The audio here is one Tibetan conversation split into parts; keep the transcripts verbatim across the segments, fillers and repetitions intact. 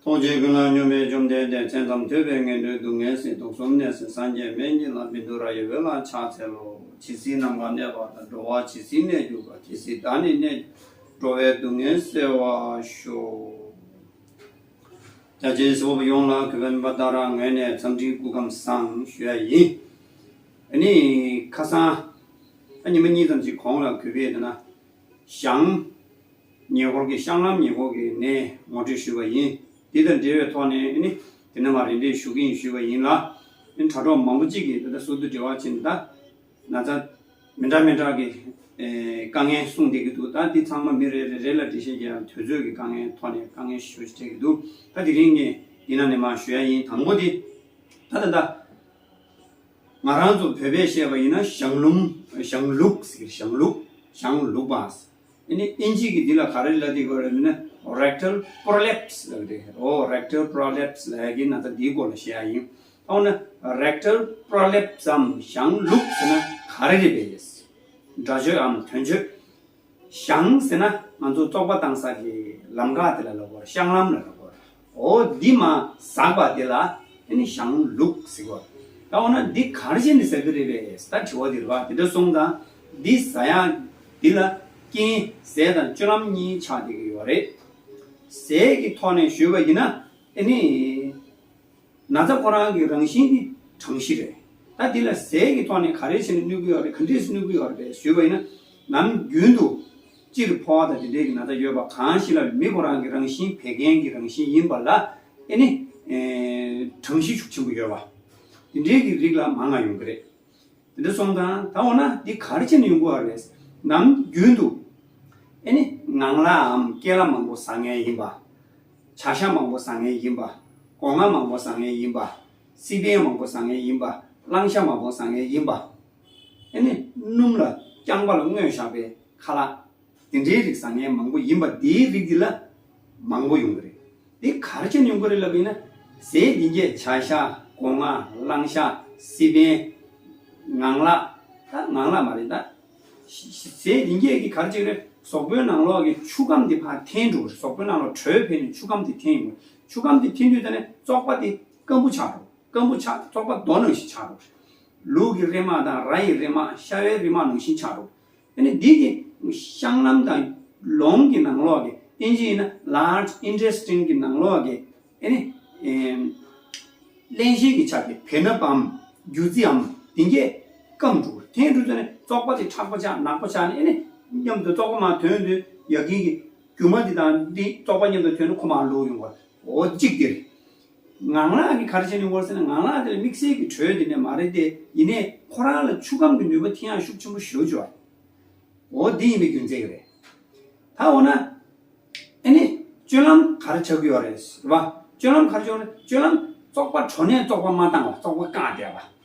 ཐུགས་རྗེ་ཀུན་ལ་སྙོམས་པའི་བཅོམ་ལྡན་འདས། མཚན་ཙམ་ཐོས་པས་ངན་འགྲོའི་སྡུག་བསྔལ་སེལ། དུག་གསུམ་ནད་སེལ་སངས་རྒྱས་སྨན་གྱི་བླ། བཻ་ཌཱུརྱ་ཡི་འོད་ལ་ཕྱག་འཚལ་ལོ། ཇི་སྲིད་ནམ་མཁའ་གནས་པ་དང་། འགྲོ་བ་ཇི་སྲིད་གནས་གྱུར་པ། དེ་སྲིད་བདག་ནི་གནས་འགྲོ་བའི་སྡུག་བསྔལ་སེལ་བར་ཤོག། རྒྱ་ཆེའི་གཟུ་བོ་ཡོངས་ལ་གུས་པ་ལྟར་ངོས་ནས་འཚམས་འདྲིའི་སྐུ་ཁམས་བཟང་ཞུ་ཡ་ཡིན། ཨ་ནི་ཁ་སང་ཨ་ཉི་མ་གཉིས་ཙམ་ཅིག་གོང་ལ་གུས་པས་དེ་ན་ཞང་ཉེ་འཁོར་གྱི་ཤང་ལམ་ཉེ་འཁོར་གྱི་ནས་ངོ་སྤྲོད་ཞུས་པ་ཡིན། འདི་དང་འབྲེལ་བའི་ཐོག་ནས་ཨ་ནི་དེ་ནས་མ་རེ་འདྲེས་ཞུ་གི་ཡིན་ཞུས་པ་ཡིན་ལ། ཨ་ནི་དྲ་གྲོགས་མང་པོ་གཅིག་གིས་དེ་ལྟར་ཟུར་དུ་འབྲེལ་བ་བྱས་ནས་ད། ན་ཚ་མི་འདྲ་མི་འདྲ་གི་ཨེ་དཀའ་ངལ་གསུངས་བསྡད་ཀྱི་འདུག་ད་འདི་ཚང་མ་མི་རེ་རེ་རེ་ལ་འགྲེལ་བཤད་རྒྱག་ཡང་དུས་ཚོད་ཀྱི་དཀའ་ངལ་ཐོག་ནས་དཀའ་ངལ་ཞེ་པོ་ཞིག་འཕྲད་ཀྱི་འདུག་ད་དེ་རིང་ངས་འདི་ནང་ནས་མར་ཞུ་ཡ་ཡིན། དང་པོ་དེ་ད་ད་ད་ང་རང་ཚོ་བོད་པས་བཤད་པ་ཡིན་ན་ཞང་ལུམ། ཞང་ལུག་ཟེར། ཞང་ལུག་ཞང་ལུག་པ། ཨ་ནི་ཨིན་ཇི་གི་འདི་ལ་ག་རེ་ལབ་བསྡད་ཀྱི་ཡོད་རེད་ན། rectal prolapse ལབ་བསྡད། ཨོ་rectal prolapse ལབ་ཡ་གི་ན་ཚ་འདིའི་སྐོར་ལ་བཤད་ཡ་ཡིན། ཨོ་ན་rectal prolapse འམ་ཞང་ལུག་ཟེར་ན་ག་རེ་རེད་པས། སྒྲ་བརྗོད་འམ་དོན་བརྗོད། ཞང་ཟེར་ན་ང་ཚོ་བཙོག་པ་བཏང་ས་གི་ལམ་ཁ་དེ་ལ་ལབ་དགོས་རེད། ཤང་ལམ་ལ་ལབ་དགོས་རེད། ཨོ་འདི་མར་ཟགས་པ་དེ་ལ་ཨ་ནི་ཞང་ལུག་ཟེར་གོ། ད་འོ་ན་འདི་ག་རེ་བྱས་ནས་ཟ་གི་རེད་པས་ད་དྲི་བ་འདི་རེད་པ། དེ་འདྲ་སོང་ཙང་འདི་ཟ་ཡ་འདི་ལ་རྐྱེན་ཟས་དང་སྤྱོད་ལམ་གཉིས་ཆགས་བསྡད་ཀྱི་ཡོད་རེད། ཟས་ཀྱི་ཐོག་ནས་ཞུས་པ་ཡིན་ན་ཨ་ནི། ན་ཚ་ཁོ་རང་གི་རང་བཞིན་དེ་གྲང་གཤིས་རེད། ད་འདི་ལ་ཟས་ཀྱི་ཐོག་ནས་ག་རེ་བྱས་ནས་གནོད་ཀྱི་ཡོད་རེད། ག་འདྲས་སེ་གནོད་ཀྱི་ཡོད་རེད་ཞུས་པ་ཡིན་ན། ནམ་རྒྱུན་དུ་སྤྱིར་ཕོ་བ་དང་དེ་འདྲས་ཀྱི་ན་ཚ་ཡོད་པ་གང་ཞིག་ལ་མི་ཁོ་རང་གི་རང་བཞིན་བད་ཀན་གྱི་རང་བཞིན་ཡིན་པ་ལ་ཨེ་ནི་ཨེ་གྲང་གཤིས་ཤུགས་ཆེན་པོ་ཡོད་པ། དེ་འདྲས་ཀྱི་རིགས་ལ་མང་ང་ཡོང་གི་རེད། དེ་འདྲ་སོང་ཙང་ད་འོ་ན་འདི་ག་རེ་བྱས་ནས་ཡོང་གི་ཡོད་རེད། ནམ་རྒྱུན་དུ་ཨེ་ནི་ངང་ལག་འམ་རྐན་ལག་མང་པོ་ཟ་མཁན་ཡིན་པ། བྱ་ཤ་མང་པོ་ཟ་མཁན་ཡིན་པ། སྒོ་ང་མང་པོ་ཟ་མཁན་ཡིན་པ། སི་པན་མང་པོ་ཟ་མཁན་ཡིན་པ། གླང་ཤ་མང་པོ་ཟ་མཁན་ཡིན་པ། ཨེ་ནི་སྣུམ་ལ་རྐྱང་པ་ལ་མངོན་བཞག་པའི་ཁ་ལག་དེ་འདྲའི་རིགས་ཟ་མཁན་མང་པོ་ཡིན་པ། དེའི་རིགས་འདི་ལ་མང་པོ་ཡོང་གི་རེད། དེ་ག་རེ་བྱས་ནས་ཡོང་གི་རེད་ལབ་པ་ཡིན་ན། ཟས་འདི་གས་བྱ་ཤ། སྒོ་ང་། གླང་ཤ། སི་པན། ངང་ལག་ད་ངང་ལག་མ་རེད་ད། ཟས་འདི་གས་ཀྱིས་ག་རེ་བྱེད་ཀྱི་རེད། གཟུགས་པོའི་ནང་ལོགས་ཀྱི་ཆུ་ཁམས་འདི་ཕར་འཐེན་འགྲོ་གི་རེད། གཟུགས་པོའི་ནང་ལོགས་དྲོད་ཕེབས་ནས་ཆུ་ཁམས་འདི་འཐེན་ཡོང་གི་རེད། ཆུ་ཁམས་འདི་འཐེན་དུས་ད་ནས་བཙོག་པ་འདི་སྐམ་པོ་ཆགས་འགྲོ། སྐམ་པོ་ཆགས། བཙོག་པ་རྡོ་ནང་བཞིན་ཆགས་འགྲོ་གི་རེད། ལུག་གི་རེ་མ་དང་ར་ཡི་རེ་མ། ཤ་བའི་རེ་མ་ནང་བཞིན་ཆགས་འགྲོ། ཨ་ནི་འདི་གི་ཤང་ལམ་དང་ལོང་གི་ནང་ལོགས་ཀྱི་ཨིན་ཇི་ཡིན་ན་large intestine གི་ནང་ལོགས་ཀྱི་ཨ་ནི་ཨེམ། བརླན་གཤེར་གྱི་ཆ་གི་བེ་སྣབས་འམ་རྒྱུ་རྩི་འམ་འདི་གས་སྐམ་འགྲོ། འཐེན་འགྲོ་ཚོ་ནི་བཙོག་པ་དེ་མཁྲེགས་པོ་ཆགས། ནག་པོ་ཆགས་ནས་ཨ་ནི་མཉམ་དུ་བཙོག་པ་མར་ཐོན་དུས་ཡ་གི་གི་རྒྱུ་མ་འདི་དང་འདི་བཙོག་པ་མཉམ་དུ་ཐོན་ནས་ཁོ་མར་ལུག་ཡོང་བ། འོ་གཅིག་དེ་རེད། ངང་ལག་གི་ག་རེ་བྱས་ནས་ཡོང་གི་རེད་ཟེར་ན། ངང་ལག་དེ་ལ་དམིགས་བསལ་གྱི་དྲོད་དེ་འདྲ་མ་རེད་དེ། ཡིན་ནའི་ཁོ་རང་ལ་ཆུ་ཁམས་ཀྱི་ནུས་པ་འཐེན་ཡག་ཤུགས་ཆེན་པོ་ཞེ་པོ་ཅིག་ཡོད་རེད། འོ་འདི་ཡིན་པའི་རྒྱུ་མཚན་གྱིས་རེད། ད་འོ་ན་ཨ་ནི་སྤྱོད་ལམ་ག་རེ་ཆགས་ཀྱི་ཡོད་རེད་ཟེར་བ། སྤྱོད་ལམ་ག་རེ་ཆགས་ཀྱི་ཡོད་རེད། སྤྱོད་ལམ་བཙོག་པ་དྲོ་ནས་བཙོག་པ་མ་བཏང་བ། བཙོག་པ་བཀག་བསྡད་པ།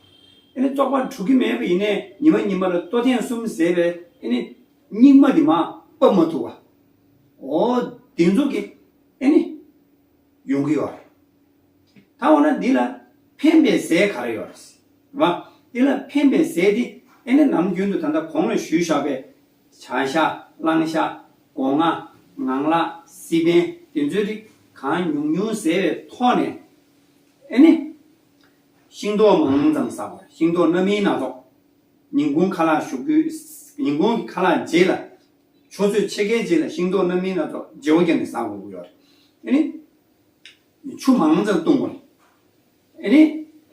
ཨ་ནི་བཙོག་པ་དྲོ་གི་མེད་པ་ཡིན་ནའི་ཉི་མ་ཉི་མ་ལ་ལྟོ་ཐེངས་གསུམ་ཟས་པའི་ཨ་ནི་སྙིགས་མ་དེ་མར་ཕབ་མ་ཐུབ་པ། འོ་དེ་ཚོ་གི་ཨ་ནི་ཡོང་གི་ཡོད་རེད། ད་འོ་ན་འདི་ལ་ཕན་པའི་ཟས་ག་རེ་ཡོད་རེད་བ། འདི་ལ་ཕན་པའི་ཟས་འདི་ཨེ་ནི་ནམ་རྒྱུན་དུ་ད་ལྟ་གོང་ལ་ཞུས་བཞག་པའི་བྱ་ཤ། གླང་ཤ། སྒོ་ང་། ངང་ལག་སི་པན་དེ་ཚོའི་རིགས་གང་ཉུང་ཉུང་ཟས་པའི་ཐོག་ནས་ཨེ་ནི་ཤིང་ཏོག་མང་ཙམ་ཟ་དགོས། ཤིང་ཏོག་སྣ་མིན་སྣ་ཚོགས། ཉིན་གུང་ཁ་ལག་ཞོགས་ཀྱི་ཉིན་གུང་གི་ཁ་ལག་རྗེས་ལ། ཆུ་ཚོད་ཕྱེད་ཀའི་རྗེས་ལ་ཤིང་ཏོག་སྣ་མིན་སྣ་ཚོགས་བརྗེ་པོ་བརྒྱབ་ནས་ཟ་དགོས་ཀྱི་ཡོད་རེད། ཨེ་ནི། ཆུ་མང་ཙམ་བཏུང་དགོས། ཨེ་ནི།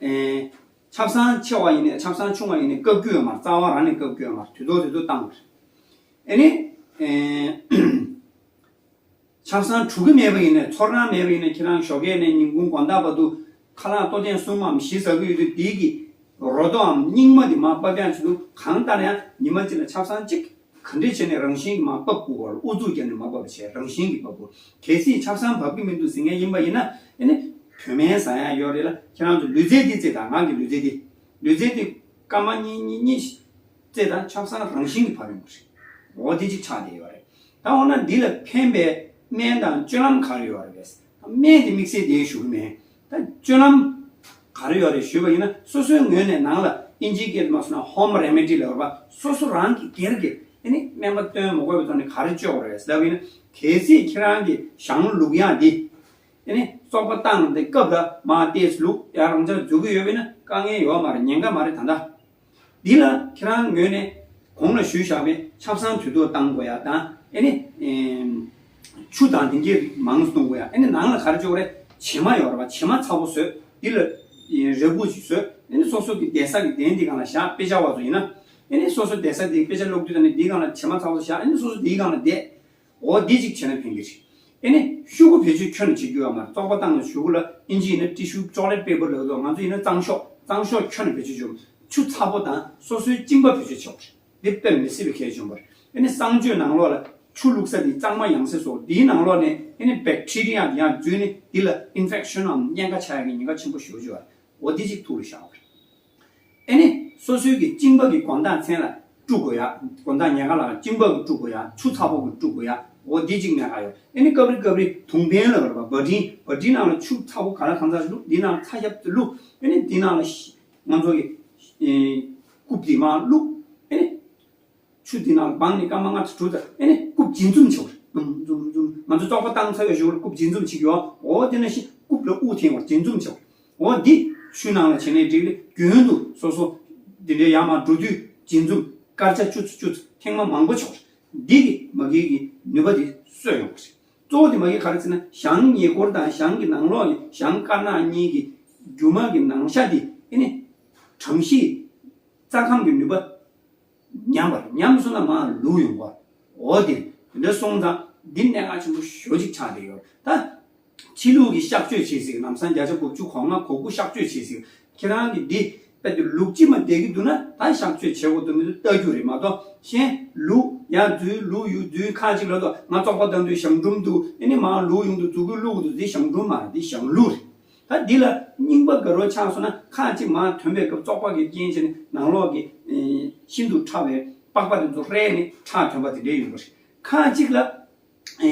ཨེ། ཆབ་གསང་ཆེ་བ་ཡིན་ནའི་ཆབ་གསང་ཆུང་བ་ཡིན་ནའི་བཀབ་རྒྱུ་ཡོད་མ་རེད། རྩ་བ་རང་ནས་བཀབ་རྒྱུ་ཡོད་མ་རེད། དུས་ཐོག་དུས་ཐོག་བཏང་དགོས། ཨེ་ནི། ཨེ། ཆབ་གསང་དྲོ་གི་མེད་པ་ཡིན་ནའི། ཚོར་སྣང་མེད་པ་ཡིན་ནའི། ཁྱེད་རང་ཞོགས་ཀས་ནས་ཉིན་གུང་དགོང་དག་བར་དུ་ཁ་ལག་ལྟོ་ཐེངས་གསུམ་མམ་བཞི་ཟ་གི་ཡོད་དུས། དེའི་གི་རོ་ཏོ་འམ་སྙིགས་མ་དེ་མར་ཕབ་ཡག་ཆེད་དུ་གང་ལྟར་ཡང་ཉི་མ་གཅིག་ལ་ཆབ་གསང་གཅིག་ག་འདྲས་བྱས་ནས་རང་བཞིན་གྱིས་མར་ཕབ་དགོས་པ་རེད། ཨུ་ཚུགས་བརྒྱབ་ནས་མ་ཕབ་པ་བྱས། རང་བཞིན་གྱིས་ཕབ་དགོས། གལ་སྲིད་ཆབ་གསང་བབས་ཀྱི་མི་འདུག་ཟེར་མཁན་ཡིན་པ་ཡིན་ན། ཨེ་ནི་བོད་སྨན་ཟ་ཡག་ཡོད་རེད་ལ། ཁྱེད་རང་ཚོ་ལུས་རྩལ་འདི་རྩེ་དང་། ང་གི་ལུས་རྩལ་འདི། ལུས་རྩལ་འདི་སྐར་མ་གཉིས་གཉིས་གཉིས་རྩེ་དང་། ཆབ་གསང་རང་བཞིན་གྱིས་ཕབ་ཡོང་གི་རེད། འོ་འདི་གཅིག་ཆགས་བསྡད་ཡོད་རེད། ད་འོ་ན་འདི་ལ་ཕན་པའི་སྨན་དང་སྤྱོད་ལམ་ག་རེ་ཡོད་རེད་པས། སྨན་དེ་དམིགས་བསལ་དེ་ཞུ་གི་མེད། ད་སྤྱོད་ལམ་ག་རེ་ཡོད་རེད་ཞུས་པ་ཡིན་ན། སོ་སོའི་ངོས་ནས་ནང་ལ་ཨིན་ཇིའི་སྐད་དུ་མ་སོང་ན་home remedy ལབ་པ། སོ་སོ་རང་གི་སྒེར་གྱི་ཨེ་ནི་སྨན་པ་བསྟེན་མ་དགོས་པའི་ཐོག་ནས་ག་རེ་སྤྱོད་དགོས་རེད་ཟེར་བ་ཡིན་ན། གལ་སྲིད་ཁྱེད་རང་གི་ཞང་ལུག་ཡག་འདི་ ཨེ་ནི་བཙོག་པ་བཏང་དེ་སྐབས་ལ་མར་ཏོག་ཙམ་བླུགས་ཡ་རང་ཅག་འཛུལ་གི་ཡོད་པས་ན་དཀའ་ངལ་ཡོད་མ་རེད། ཉེན་ཁ་མ་རེད། ད་ལྟ་འདི་ལ་ཁྱེད་རང་ངོས་ནས་གོང་ལ་ཞུས་བཞག་པའི་ཆབ་གསང་དུས་ཐོག་བཏང་དགོས་ཡ་དང་ཨེ་ནི་ཆུ་དང་དེ་འདྲའི་མང་གཏོང་དགོས་ཡ། ཨེ་ནི་ནང་ལ་ག་རེ་བྱེད་དགོས་རེད། བྱེ་མ་ཡོད་རེད་པ། བྱེ་མ་ཚ་པོ་བཟོས། འདི་ལ་རས་ཁུག་ཅིག་བཟོས། ཨེ་ནི་སོ་སོ་གི་བསྡད་ས་གི་གདན་འདི་སྒང་ལ་བཞག་དཔེ་ཆ་བ་ཚོ་ཡིན་ན་ཨེ་ནི་སོ་སོ་བསྡད་ས་འདི་དཔེ་ཆ་ཀློག་དུས་ད་ནི་འདི་སྒང་ལ་བྱེ་མ་ཚ་པོ་བཞག་ཨེ་ནི་སོ་སོ་འདིའི་སྒང་ལ་བསྡད། འོ་འདི་གཅིག་བྱས་ན་ཕན་གྱི་རེད། ཨེ་ནི་ཤོག་གུ་བེད་སྤྱོད་ཁྱོན་ནས་བྱེད་རྒྱུ་ཡོད་མ་རེད། བཙོག་པ་བཏང་ནས་ཤོག་གུ་ལ་ཨིན་ཇི་ཡིན་ན་ཊི་ཤུ་ཅོག་ལེཊ་པེ་པར་ལབ་འདུག་ང་ཚོ་ཡིན་ན་གཙང་ཤོག་གཙང་ཤོག་ཁྱོན་ནས་བེད་སྤྱོད་བྱེད་དགོས། ཆུ་ཚ་པོ་དང་སོ་སོའི་གཅིན་པ་བེད་སྤྱོད་བྱེད་དགོས་རེད། འདི་དཔེ་མི་སྲིད་པའི་གལ་ཆེན་པོ་རེད། ཨེ་ནི་གསང་སྤྱོད་ནང་ལོགས་ལ་ཆུ་བླུགས་ས་འདི་གཙང་མ་ཡང་སེ་བཟོ། འདིའི་ནང་ལོགས་ནས་ཨེ་ནི་བེག་ཊི་རི་ཡ་འདི་ཡང་འཛུལ་ནས་འདི་ལ་ཨིན་ཕེག་ཤན་ནམ་གཉན་ཁ་ཆགས་ཡག་གི་ཉེན་ཁ་ཆེན་པོ་ཞེ་པོ་ཅིག་ཡོད་རེད། འོ་འདི་གཅིག་ཐུགས་ལ་བཞག་དགོས་རེད། ཨེ་ནི་སོ་སོའི་གི་གཅིན་པ་གི་དགོང་དག་མཚན་ལ་བཀྲུ་དགོས་ཡ། དགོང་དག་ཉལ་ཁ་ལ་གཅིན་པ་གི་བཀྲུ་དགོས་ཡ། ཆུ་ཚ་པོ་གི་བཀྲུ་དགོས་ཡ། འོ་འདི་གཅིག་གནད་འགག་ཡོད། ཨེ་ནི་སྐབས་རེ་སྐབས་རེ་དུང་ཕན་ལ་རེད་པ། བ་ཊིན། བ་ཊིན་ནང་ལ་ཆུ་ཚ་པོ་ག་ལ་གང་ཚ་བླུགས། འདི་ནང་ལ་ཚ་ཞབས་ཏུ་བླུགས། ཨེ་ནི་འདི་ནང་ལ་ཤི་ང་ཚོ་གི་ཨེ་རྐུབ་འདི་མར་བླུགས། ཨེ་ནི་ཆུ་འདི་ནང་ལ་སྦངས་ནས་སྐར་མ་ལྔ་དང་དྲུག་དང་ཨེ་ནི་རྐུབ་འབྱིན་རྩུབ་བྱེད་པ་རེད། འཛུམ་འཛུམ་འཛུམ། ང་ཚོ་བཙོག་པ་བཏང་ཚར་བའི་གཞུག་ལ་རྐུབ་འབྱིན་རྩུབ་བྱེད་ཀྱི་ཡོད། འོ་དེ་ནང་བཞིན་རྐུབ་ལ་དབུགས་འཐེན་པ་འབྱིན་རྩུབ་བྱེད་པ། འོ་འདི་ཆུ་ནང་ལ་བྱས་ནས་འགྲིག་ལེ་རྒྱུན་དུ་སོ་སོ་འདི་འདྲའི་ཡར་མར་འགྲོ་དུས་འབྱིན་རྩུབ་སྐར་ཆ་བཅུ་ཚོ་བཅུ་ཚོ་ཐེངས་མ་མང་པོ་བྱེད་པ་རེད། འདི་གི་མ་གི་གི་ནུས་པ་དེ་གསོས་ཡོང་གི་རེད། གཙོ་བོ་དེ་མ་གི་ག་རེ་ཟེར་ན་གཞང་ཉེ་འཁོར་དང་གཞང་གི་ནང་ལོགས་ཀྱི་གཞང་དཀར་ནག་གཉིས་ཀྱི་རྒྱུ་མ་གི་ནང་ཤ་དེ་ཨེ་ནི་གྲང་གཤིས་རྩ་ཁམས་ཀྱི་ནུས་པ་ཉམས་པ་རེད། ཉམས་སོང་ན་མར་ལུག་ཡོང་བ། འོ་དེ་དེ་འདྲ་སོང་ཙང་འདི་གནད་འགག་ཆེན་པོ་ཞེ་པོ་ཅིག་ཆགས་བསྡད་ཡོད། ད་ཕྱི་ལུགས་ཀྱི་གཤག་བཅོས་བྱེད་ཟིག་ལམ་སང་བརྒྱ་ཆ་དགུ་བཅུ་གོ་ལྔ་གོ་དགུ་གཤག་བཅོས་བྱེད་ཟིག་ཁྱེད་རང་གིས་འདི་ད་དེ་ལུག་ཅི་མ་བསྡད་ཀྱི་འདུག་ན་ད་གཤག་བཅོས་བྱེད་དགོས་འདུག་མི་འདུག་ལྟ་རྒྱུ་རེད་མ་གཏོགས། གཞན་ལུག་ཡར་འཛུལ་ལུག་ཡར་འཛུལ། ཁ་ཅིག་ལ་ད་ང་བཙོག་པ་བཏང་དུས་གཞང་འབྲུམ་འདུག་ཨེ་ནི་མར་ལུག་ཡོང་དུས་མཛུ་གུ་བླུག་དུས་འདི་གཞང་འབྲུམ་མ་རེད། འདི་གཞང་ལུག་རེད། ད་འདི་ལ་རྙིང་པ་དགའ་རབ་ཆགས་སོང་ན་ཁ་ཅིག་མར་ཐོན་པའི་སྐབས་བཙོག་པ་གི་རྐྱེན་བྱས་ནས་ནང་ལོགས་ཀྱི་ཨེ་ཤིན་ཏུ་ཕྲ་བའི་པགས་པ་དེ་ཚོ་རལ་ནས་ཁྲག་ཐོན་པ་དེ་འདྲ་ཡོང་གི་རེད། ཁ་ཅིག་ལ་ཨེ་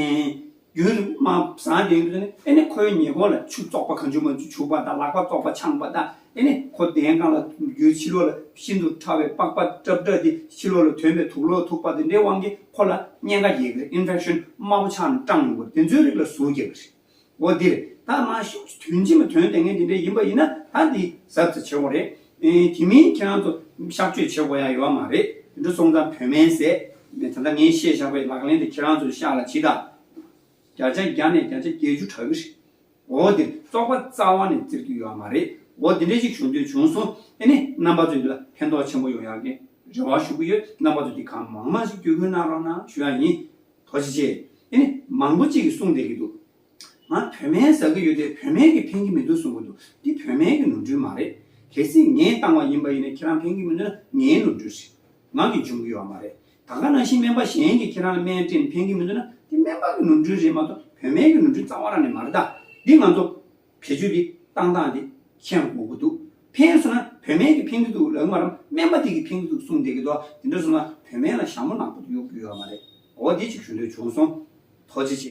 ཡུན་རིང་མར་བཟང་བསྡད་ཡོང་དུས་ཨེ་ནི་ཁོའི་ཉེ་འཁོར་ལ་ཆུ་བཙོག་པ་གང་བྱུང་མང་བྱུང་བྱུག་པ་དང་ལག་པ་བཙོག་པ་འཆང་པ་དང་ཨེ་ནི་ཁོ་གདན་སྒང་ལ་ཡུལ་ཕྱི་ལོགས་ལ་ཤིན་ཏུ་ཕྲ་བའི་པགས་པ་ཀྲབ་ཀྲབ་དེ་ཕྱི་ལོགས་ལ་ཐོན་པའི་དུག་ལོག་ཐུག་པ་དེ་འདྲའི་དབང་གིས་ཁོ་ལ་གཉན་ཁ་རྒྱག་གི་རེད། ཨིན་ཕེག་ཤན་དམར་པོ་ཆགས་ནས་སྐྲངས་ཡོང་གི་རེད། དེ་ཚོའི་རིགས་ལ་ཟུག་རྒྱག་གི་རེད། འོ་འདིར་ད་མ་ཤུགས་དོན་ཆེན་མོ་དོན་དེ་ངས་འདི་འདྲ་ཡིན་པ་ཡིན་ན་ད་འདི་གཟབ་གཟབ་བྱེད་དགོས་རེད། ཨེ་དེ་མིན་ཁྱེད་རང་ཚོ་གཤག་བཅོས་བྱེད་དགོས་ཡ་ཡོད་མ་རེད། འདི་འདྲ་སོང་ཙང་བོད་སྨན་ཟས་ད་ལྟ་ངས་བཤད་བཞག་པའི་ལག་ལེན་དེ་ཁྱེད་རང་ཚོ་ཤག་ལ་བྱིས་དང་། བརྒྱ་ཆ་བརྒྱ་ནས་བརྒྱ་ཆ་བརྒྱད་ཅུ་དྲག་གི་རེད། འོ་འདིར་བཙོག་པ་རྩ་བ་ནས་བཙིར་རྒྱུ་ཡོད་མ་རེད། འོ་འདི་འདྲ་ཞིག་ཞུ་འདོད་བྱུང་སོང་། ཨེ་ནི་རྣམ་པ་ཚོ་འདི་ལ་ཕན་ཐོགས་ཆེན་པོ་ཡོང་ཡག་གི་རེ་བ་ཞུ་གི་ཡོད། རྣམ་པ་ཚོ་འདི་གང་མང་མང་ཞིག་བརྒྱུད་སྐུལ་གནང་རོགས་གནང་ཞུ་ཡ་ཡིན། ཐུགས་རྗེ་ཆེ། ཨེ་ནི་མང་པོ་ཅིག་གིས་གསུངས་བསྡད་ཀྱི་འདུག་ང་བོད་སྨན་ཟ་གི་ཡོད་དེ་བོད་སྨན་གྱིས་ཕན་གྱི་མི་འདུག་གསུང་གི་འདུག་འདི་བོད་སྨན་གྱི་ནོར་འཁྲུལ་མ་རེད། གལ་སྲིད་ངས་བཏང་བ་ཡིན་པ་ཡིན་ན་ཁྱེད་རང་ཕན་གྱི་མི་འདུག་ན་ངའི་ནོར་འཁྲུལ་རེད། ང་གིས་འཇོན་གྱི་ཡོད་མ་རེད། ད་ག་ནང་བཞིན་སྨན་པ་གཞན་གྱིས་ཁྱེད་རང་ལ་སྨན་སྤྲད་ནས་ཕན་གྱི་མི་འདུག་ན་འདི་སྨན་པ་གི་ནོར་འཁྲུལ་རེད་མ་གཏོགས་བོད་སྨན་གྱི་ནོར་འཁྲུལ་རྩ་བ་རང་ནས་མ་རེད་ད། འདི་ང་ཚོ་བེད་སྤྱོད་འདི་བཏང་སྟངས་འདི་མཁྱེན་དགོས་ཀྱི་འདུག་ཕན་སོང་ན་བོད་སྨན་གྱིས་ཕན་གྱི་འདུག་ལབ་མ་རེད། སྨན་པ་དེ་གིས་ཕན་གྱི་འདུག་གསུངས་བསྡད་ཀྱི་འདུག་དེ་འདྲ་སོང་ན་བོད་སྨན་ལ་ཞྭ་མོ་ནག་པོ་གཡོག་རྒྱུ་ཡོད་མ་རེད། འོ་འདི་ཅིག་ཞུ་འདོད་བྱུང་སོང་། ཐུགས་རྗེ་ཆེ།